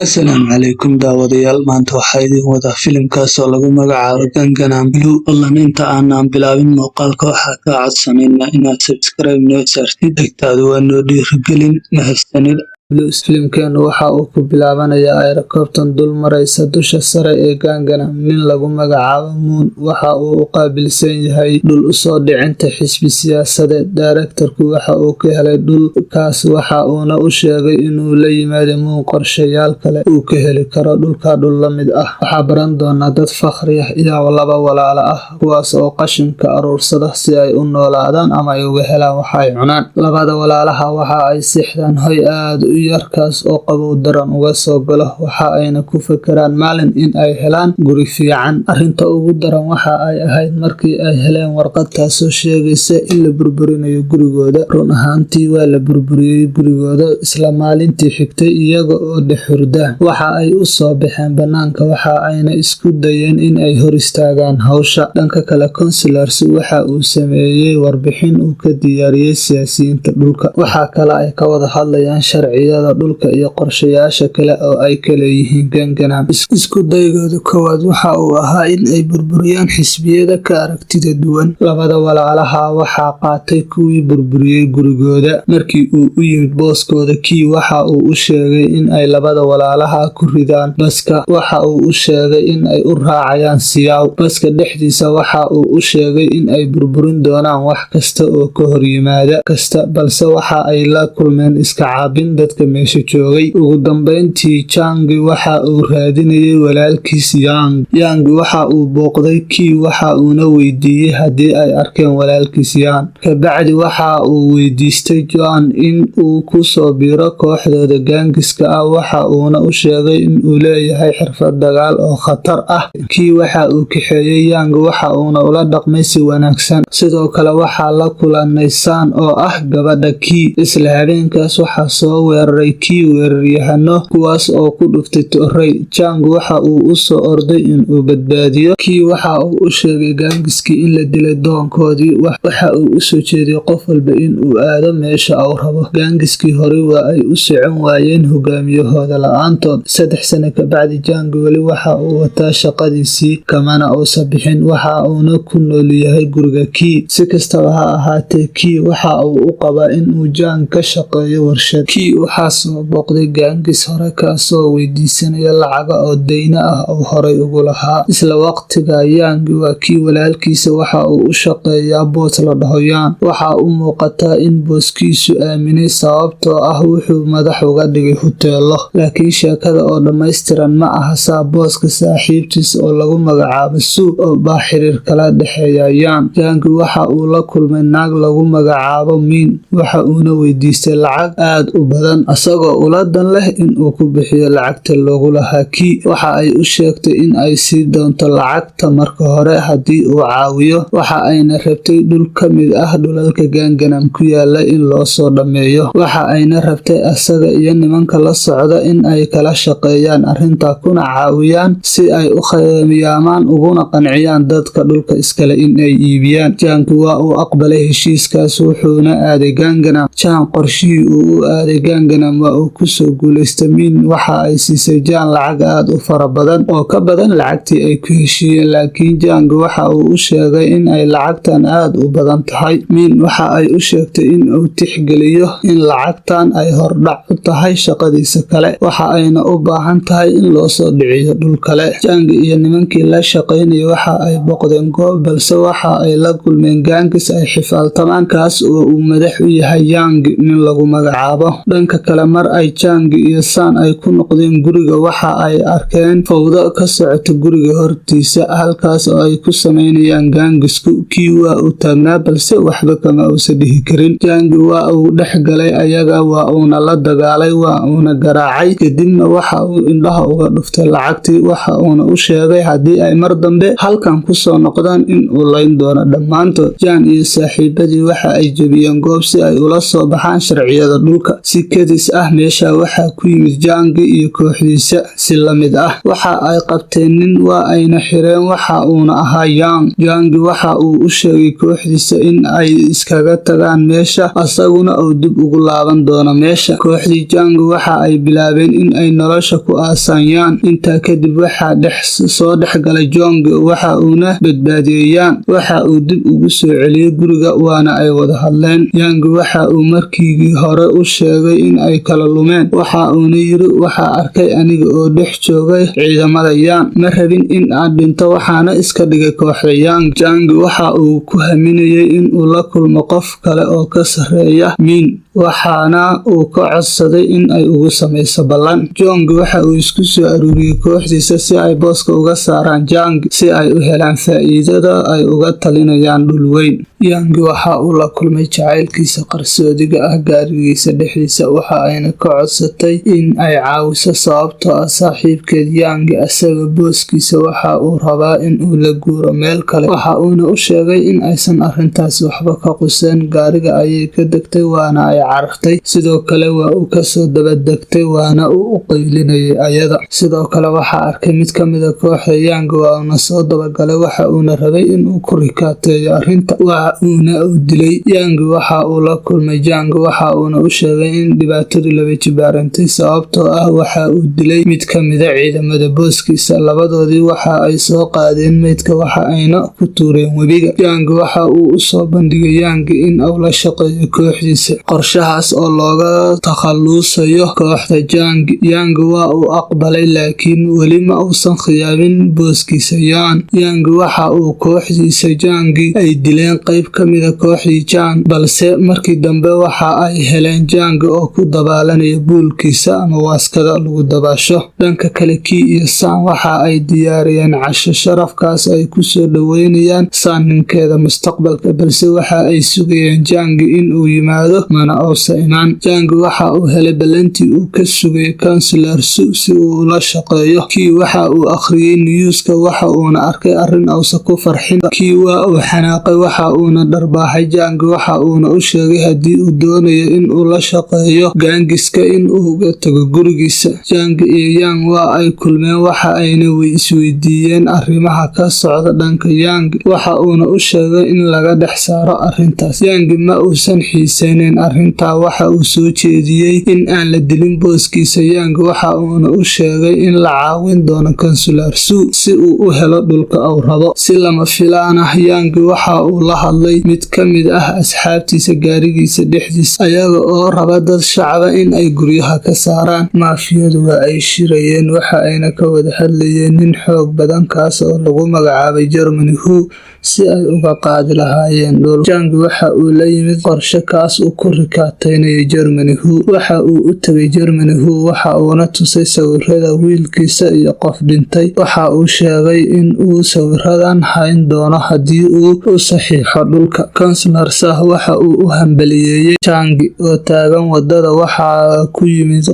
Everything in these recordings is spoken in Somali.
Asalaamu calaykum daawadayaal, maanta waxaa idin wadaa filimkaas oo lagu magacaabo Gangnam Blue. Fadlan inta aanan bilaabin muuqaalka, waxaa kaa codsanaynaa inaad subscribe noo saartid. Dhegtaadu waa noo dhiirigelin. Mahadsanid. Blues. Filimkeenu waxa uu ku bilaabanayaa helikobtar dul maraysa dusha sare ee Gangnam. Nin lagu magacaabo Moon waxa uu u qaabilsan yahay dhul u soo dhicinta xisbi siyaasadeed. Director-ku waxa uu ka helay dhulkaas, waxa uuna u sheegay inuu la yimaado Moon qorshayaal kale uu ka heli karo dhulka dhul la mid ah. Waxaa baran doonaa dad fakhri ah iyo laba walaalo ah, kuwaas oo qashinka aruursada si ay u noolaadaan ama ay uga helaan waxa ay cunaan. Labada walaalaha waxa ay seexdaan hoy aad u yar, kaas oo qabow daran uga soo galo, waxa ayna ku fekeraan maalin in ay helaan guri fiican. Arrinta ugu daran waxa ay ahayd markii ay heleen warqad taasoo sheegaysa in la burburinayo gurigooda. Run ahaantii, waa la burburiyay gurigooda isla maalintii xigtay iyaga oo dhex hurda. Waxa ay u soo baxeen bannaanka, waxa ayna isku dayeen in ay hor istaagaan hawsha. Dhanka kale, councilors waxa uu sameeyay warbixin uu ka diyaariyay siyaasiyiinta dhulka. Waxa kale ay ka wada hadlayaan sharciyada dhulka iyo qorshayaasha kale oo ay ka leeyihiin Gangnam. Isku daygooda koowaad waxa uu ahaa in ay burburiyaan xisbiyada ka aragtida duwan. Labada walaalaha waxaa qaatay kuwii burburiyay gurigooda. Markii uu u yimid booskooda, Kii waxa uu u sheegay in ay labada walaalaha ku ridaan baska. Waxa uu u sheegay in ay u raacayaan Seoul. Baska dhexdiisa waxa uu u sheegay in ay burburin doonaan wax kasta oo ka hor yimaada kasta, balse waxa ay la kulmeen iska caabin dadka meesha joogay. Ugu dambeyntii, Chang waxa uu raadinayay walaalkiis Yang. Yang waxa uu booqday Kii, waxa uuna weydiiyey haddii ay arkeen walaalkiis Yan. Kabacdi waxa uu weydiistay Joan in uu ku soo biiro kooxdooda gaangiska ah, waxa uuna u sheegay in uu leeyahay xirfad dagaal oo khatar ah. Kii waxa uu kaxeeyey Yang, waxa uuna ula dhaqmay si wanaagsan. Sidoo kale waxaa la kulanay San oo ah gabadha Kii. Isla habeenkaas waxaa soo weeraray Kii weeraryahano, kuwaas oo ku dhuftay toorey. Chang waxa uu u soo orday in uu badbaadiyo. Kii waxa uu u sheegay gaangiskii in la dilay doonkoodii. Waxa uu u soo jeediyey qof walba in uu aado meesha uu rabo. Gaangiskii hore waa ay u socon waayeen hogaamiyahooda la'aantood. 3 sano kabacdi, Jang weli waxa uu wataa shaqadiisii, kamana uusan bixin, waxa uuna ku nool yahay guriga Kii. Si kastaba ha ahaatee, Kii waxa uu u qabaa in uu Jang ka shaqeeyo warshad. Kii waxaa soo booqday gaangis hore, kaasoo weydiisanaya lacaga oo deyno ah oo horay ugu lahaa. Isla waqtiga, Yang waa kii walaalkiisa waxa uu u shaqeeyaa boos la dhaho Yan. Waxa u muuqataa in booskiisu aaminay, sababtoo ah wuxuu madax uga dhigay huteelo. Laakiin sheekada oo dhammaystiran ma aha saa. Booska saaxiibtiis oo lagu magacaabo Suu oo baa xiriir kala dhexeeya Yan. Yang waxa uu la kulmay naag lagu magacaabo Min, waxa uuna weydiistay lacag aad u badan, asagoo ula dan leh in uu ku bixiyo lacagta loogu lahaa Kii. Waxa ay u sheegtay in ay sii doonto lacagta marka hore haddii uu caawiyo, waxa ayna rabtay dhul ka mid ah dhulalka Gangnam ku yaala in loo soo dhammeeyo. Waxa ayna rabtay asaga iyo nimanka la socda in ay kala shaqeeyaan arrinta, kuna caawiyaan si ay u khiyaamaan uguna qanciyaan dadka dhulka iskale in ay iibiyaan. Jang waa uu aqbalay heshiiskaas, wuxuuna aaday Gangnam. Jang qorshihii uu u aaday Gangnam waa uu kusoo guuleystay. Min waxa ay siisay Jang lacag aad u fara badan oo ka badan lacagtii ay ku heshiiyeen, laakiin Jang waxa uu u sheegay in ay lacagtan aad u badan tahay. Min waxa ay u sheegtay in uu tixgeliyo in lacagtan ay hordhac u tahay shaqadiisa kale, waxa ayna u baahan tahay in loo soo dhiciyo dhul kale. Jang iyo nimankii la shaqaynayay waxa ay booqdeen goob, balse waxa ay la kulmeen gaangis ay xifaaltamaan, kaas oo uu madax u yahay Yang nin lagu magacaabo. Dhanka kale, mar ay Jang iyo San ay ku noqdeen guriga, waxa ay arkeen fowdo ka socota guriga hortiisa, halkaas oo ay ku sameynayaan gaangisku. Kii waa uu taagnaa, balse waxba kama uusan dhihi karin. Jang waa uu dhex galay ayaga, waa uuna la dagaalay, waa uuna garaacay. Kadibna waxa uu indhaha uga dhuftay lacagtii, waxa uuna u sheegay haddii ay mar dambe halkan kusoo noqdaan in uu layn doono dhammaantood. Jan iyo saaxiibadii waxa ay jebiyeen goob si ay ula soo baxaan sharciyada dhulka. Si kadis Kadis ah meesha waxaa ku yimid Jangi iyo kooxdiisa. Si la mid ah waxa ay qabteen nin, waa ayna xireen, waxa uuna ahaa Yang. Jangi waxa uu u sheegay kooxdiisa in ay iskaga tagaan meesha, asaguna uu dib ugu laaban doono meesha. Kooxdii Jangi waxa ay bilaabeen in ay nolosha ku aasaan Yan. Intaa kadib waxaa soo dhexgalay Jong, waxa uuna badbaadiyey Yan. Waxa uu dib ugu soo celiyey guriga, waana ay wada hadleen. Yang waxa uu markiigii hore u sheegay in ay kala lumeen, waxa uuna yiri: "Waxaa arkay aniga oo dhex joogay ciidamada Yan. Ma rabin in aan dhinto, waxaana iska dhigay kooxda Yang." Jang waxa uu ku haminayay in uu la kulmo qof kale oo ka sarreeya Min, waxaana uu ka codsaday in ay ugu sameyso ballan. Jong waxa uu isku soo aruuriyey kooxdiisa si ay booska uga saaraan Jang, si ay u helaan faa'iidada ay uga talinayaan dhul weyn. Yang waxa uu la kulmay jacaylkiisa qarsoodiga ah gaarigiisa dhexdiisa, waxa ayna ka codsatay in ay caawiso, sababtoo ah saaxiibkeed Yang asaga booskiisa waxa uu rabaa in uu la guuro meel kale. Waxa uuna u sheegay in aysan arrintaasi waxba ka quseyn. Gaariga ayay ka degtay, waana ay carartay. Sidoo kale waa uu kasoo daba degtay, waana uu u qaylinayay ayada. Sidoo kale waxaa arkay mid ka mid ah kooxda Yang, waa uuna soo dabagalay, waxa uuna rabay in uu ku rikaateeyo arrinta, waa uuna u dilay. Yang waxa uu la kulmay Jang, waxa uuna u sheegay in dhibaatadu laba jibaarantay, sababtoo ah waxa uu dilay mid ka mid ah ciidamada booskiisa. Labadoodii waxa ay soo qaadeen meydka, waxa ayna ku tuureen webiga. Jang waxa uu u soo bandhigay Yang in uu la shaqeeyo kooxdiisa, qorshahaas oo looga takhalusayo kooxda Jang. Yang waa uu aqbalay, laakiin weli ma uusan khiyaabin booskiisa Yan. Yang waxa uu kooxdiisa Jangi ay dileen qayb ka mid ah kooxdii Jang, balse markii dambe waxa ay heleen Jang oo ku dabaalanaya poolkiisa ama waaskada lagu dabaasho. Dhanka kale, Ki iyo San waxa ay diyaariyeen casho sharafkaas ay ku soo dhoweynayaan San ninkeeda mustaqbalka, balse waxa ay sugayeen Jang in uu yimaado, mana uusa imaan. Jang waxa uu helay ballantii uu ka sugayay Counselor Su si uu ula shaqeeyo. Ki waxa uu akhriyay newska, waxa uuna arkay arrin uusan ku farxin. Ki waa uu xanaaqay, waxa uuna dharbaaxay Jang, waxa uuna u sheegay haddii uu doonayo in uu la shaqeeyo gangiska in uu uga tago gurigiisa. Jang iyo Yang waa ay kulmeen, waxa ayna isweydiiyeen arrimaha ka socda dhanka Yang, waxa uuna u sheegay in laga dhex saaro arrintaas. Yang ma uusan xiiseyneyn arrintaa, waxa uu soo jeediyey in aan la dilin booskiisa Yang, waxa uuna u sheegay in la caawin doono Counselor Su si uu u helo dhulka uu rabo. Si lama filaan ah, Yang waxa uu la hadlay mid ka mid ah asxaabtiisa gaarigiisa dhexdiisa, ayaga oo raba dad shacaba in ay guryaha ka saaraan. Maafiyadu waa ay shirayeen, waxa ayna ka wada hadlayeen nin xoog badan kaas oo lagu magacaabay Germany Who, si ay uga qaadi lahaayeen dhul. Jang waxa uu la yimid qorshe kaas uu ku rikaateynayo Germany Who. Waxa uu u tagay Germany Who, waxa uuna tusay sawirada wiilkiisa iyo qof dhintay. Waxa uu sheegay in uu sawiradan hayn doono haddii uu u saxiixo dhulka. Counselor Sah waxa uu u hambaliyeeyay Jang oo taagan wadada. Waxaa ku yimid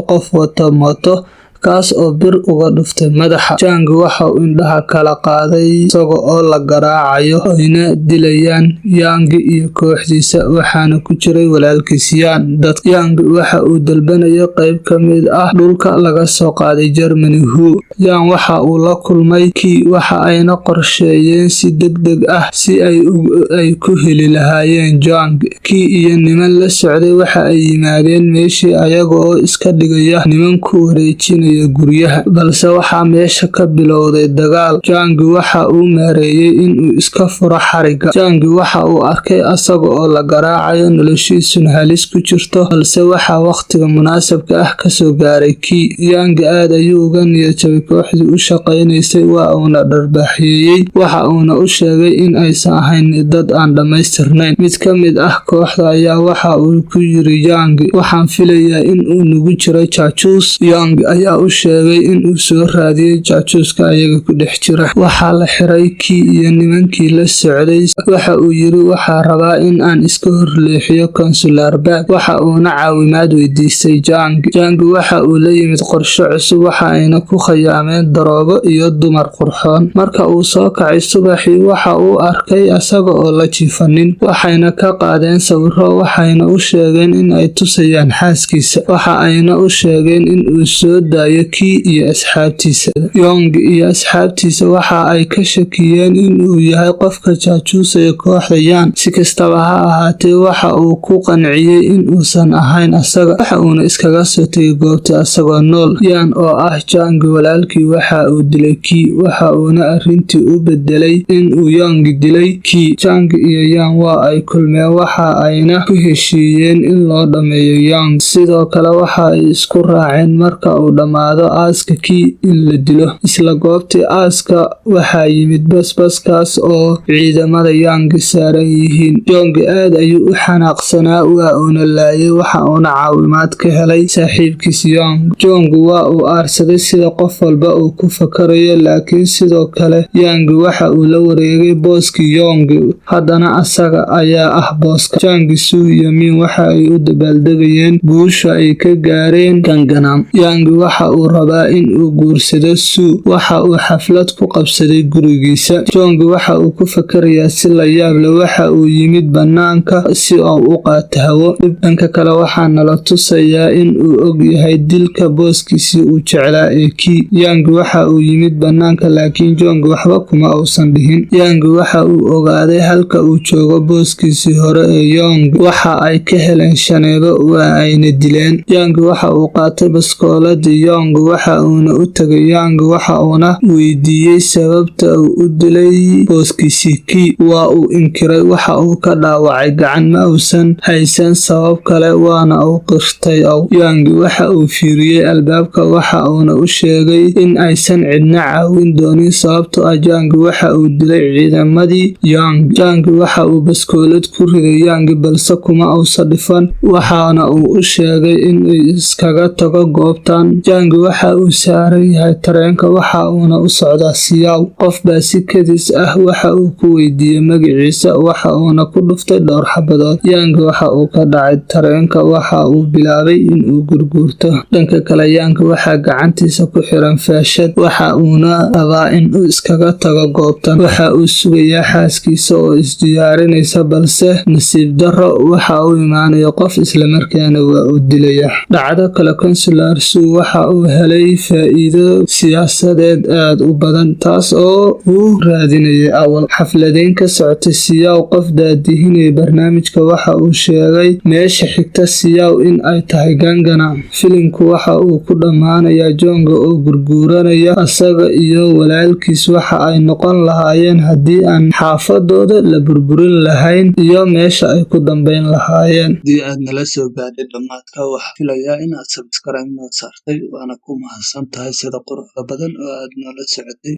qof wata mooto kaas oo bir uga dhuftay madaxa. Jang waxa uu indhaha kala qaaday isaga oo la garaacayo ayna dilayaan Yang iyo kooxdiisa, waxaana ku jiray walaalkiis Yan. Yang waxa uu dalbanayay qayb ka mid ah dhulka laga soo qaaday Germany Who. Yan waxa uu la kulmay Ki, waxa ayna qorsheeyeen si degdeg ah si ay ku heli lahaayeen Jang. Ki iyo niman la socday waxa ay yimaadeen meeshii ayaga oo iska dhigaya niman ku wareejinaya guryaha, balse waxaa meesha ka bilowday dagaal. Jang waxa uu maareeyay in uu iska furo xariga. Jang waxa uu arkay asaga oo la garaacayo, noloshiisuna halis ku jirto, balse waxaa waqtiga munaasabka ah kasoo gaaray Ki. Yang aad ayuu uga niyad jabay kooxdii u shaqaynaysay, waa uuna dharbaaxyeeyey, waxa uuna u sheegay in aysan ahayn dad aan dhammaystirnayn. Mid ka mid ah kooxda ayaa waxa uu ku yiri Yang: "Waxaan filayaa in uu nagu jiro jaajuus." Yang ayaa u sheegay in uu soo raadiyey jaajuuska ayaga ku dhex jira. Waxaa la xiray Kii iyo nimankii la socday. Waxa uu yiri, "Waxaa rabaa in aan iska horleexiyo Councilor Park." Waxa uuna caawimaad weydiistay Jang. Jang waxa uu la yimid qorshe cusub. Waxa ayna ku khayaameen daroogo iyo dumar qurxoon. Marka uu soo kacay subaxii, waxa uu arkay asaga oo la jiifanin. Waxayna ka qaadeen sawiro, waxayna u sheegeen in ay tusayaan xaaskiisa. Waxa ayna u sheegeen in uu soo daayo Kii iyo asxaabtiisa. Yong iyo asxaabtiisa waxa ay ka shakiyeen in uu yahay qofka jaajuusaya kooxda Yan. Si kastaba ha ahaatee, waxa uu ku qanciyey in uusan ahayn asaga, waxa uuna iskaga soo tegay goobtii asagoo nool. Yan oo ah Jang walaalkii waxa uu dilay Kii, waxa uuna arrintii u bedelay in uu Yong dilay Kii. Jang iyo Yan waa ay kulmeen, waxa ayna ku heshiiyeen in loo dhammeeyo Yong. Sidoo kale waxa ay isku raaceen marka uu dhammaado aaska Kii in la dilo. Isla goobtii aaska waxaa yimid basbaskaas oo ciidamada Yang saaran yihiin. Jong aad ayuu u xanaaqsanaa, waa uuna laayay, waxa uuna caawimaad ka helay saaxiibkiis Yong. Jong waa uu aarsaday sida qof walba uu ku fakarayo, laakiin sidoo kale Yang waxa uu la wareegay booskii Yong, haddana asaga ayaa ah booska. Jang, Soo iyo Min waxa ay u dabaaldegayeen guusha ay ka gaareen Gangnam. Yang waxa uu rabaa in uu guursado Soo. Waxa uu xaflad ku qabsaday gurigiisa. Jong waxa uu ku fakarayaa si la yaab leh. Waxa uu yimid bannaanka si uu u qaato hawo. Dhanka kale, waxaa nala tusayaa in uu og yahay dilka booskiisii uu jeclaa ee Kii. Yang waxa uu yimid bannaanka, laakiin Jong waxba kuma uusan dhihin. Yang waxa uu ogaaday halka uu joogo booskiisii hore ee Yong. Waxa ay ka heleen shaneebo, waa ayna dileen. Yang waxa uu qaatay baskooladii Yong, waxa uuna u tagay Yang, waxa uuna weydiiyey sababta uu u dilay booskiisii Kii. Waa uu inkiray. Waxa uu ka dhaawacay gacan, ma uusan haysan sabab kale, waana uu qirtay. Ow Yang waxa uu fiiriyey albaabka, waxa uuna u sheegay in aysan cidna caawin doonin, sababtoo ah Jang waxa uu dilay ciidamadii Yang. Jang waxa uu baskoolad ku riday Yang, balse kuma uusan dhifan, waxaana uu u sheegay in uu iskaga tago goobtan. Jang waxa uu saaran yahay tareenka, waxa uuna u socdaa Seoul. Qof baa si kadis ah waxa uu ku weydiiyey magaciisa, waxa uuna ku dhuftay dhowr xabadood. Yang waxa uu ka dhacay tareenka, waxa uu bilaabay in uu gurguurto. Dhanka kale, Yang waxaa gacantiisa ku xiran faashad, waxa uuna rabaa in uu iskaga tago goobtan. Waxa uu sugayaa xaaskiisa oo isdiyaarinaysa, balse nasiib darro waxa uu imaanaya qof, islamarkaana waa uu dilaya. Dhacdo kale, Councilor Soo waxa uu helay faa'iido siyaasadeed aad u badan, taas oo uu raadinayay awal. Xafladeyn ka socotay Seoul, qof daadihinaya barnaamijka waxa uu sheegay meesha xigta Seoul in ay tahay Gangnam. Filimku waxa uu ku dhammaanayaa Jonga oo gurguuranaya. Asaga iyo walaalkiis waxa ay noqon lahaayeen haddii aan xaafadooda la burburin lahayn iyo meesha ay ku dambeyn lahaayeen. Haddii aad nala soo gaadhay dhammaadka, waxaan filayaa inaad subscribe noo saartay, waana ku mahadsan tahay sida quruxda badan oo aad noola socotay.